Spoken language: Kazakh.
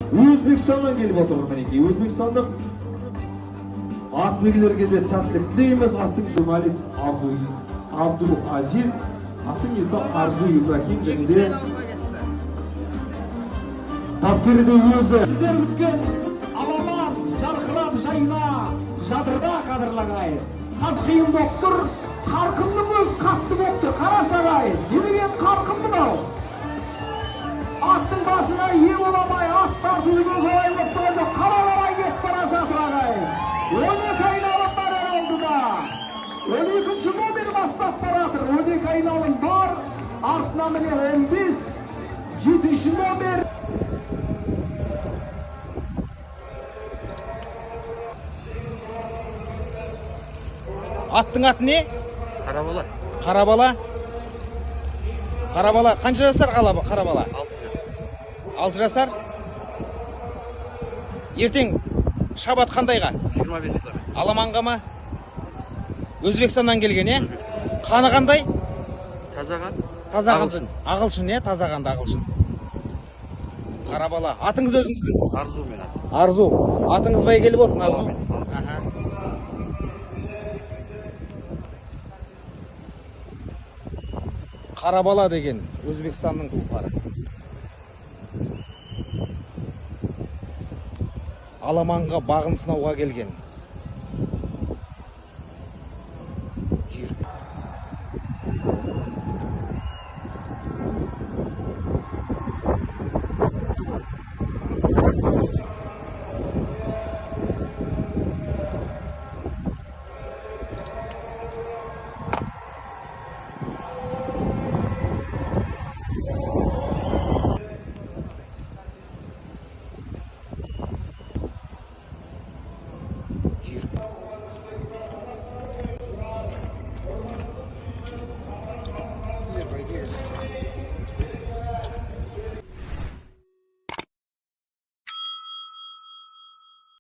Өзбекстаннан келіп отыр мінекей. Өзбекстандық ат мінгілерге де сәттілік тілейміз. Аттың Малик Абдул Азиз, аттың иесі Арзу Ибрахим және де бапкері де өзі. Сіздер күткен аламан жарқырап жайна жадырда қадірлі ағайын. Қас қиын болып тұр, қарқынның өзі қатты болып тұр. Қарашы ағайын, не деген қарқын мынау? Аттың басына ие бола алмай, ат тартудың өзі оңай болып тұрған жоқ. Қара қарай кетіп бара жатыр ағайын. 12 айналым бар алдыда. 12-ші номер бастап баратыр. 12 айналым бар. Артына міне 15, 7-ші номер. Аттың аты не? Қарабала. Қарабала. Қарабала. Қанша жасар Қарабала? 6 жасар. 6 жасар. Ертең шабат қандайға? 25 километр. Аламанға ма? Өзбекстаннан келген, е? Қаны қандай? Таза қан. Таза қанды. Ағылшын, е? Таза қанды ағылшын. Қарабала. Атыңыз өзіңіздің? Арзу мен атым. Арзу. Атыңыз бәйгелі болсын, Арзу. Аха. Қарабала деген Өзбекстанның тұлпары. Аламанға бағын сынауға келген. Жүйрік. Жүйрік.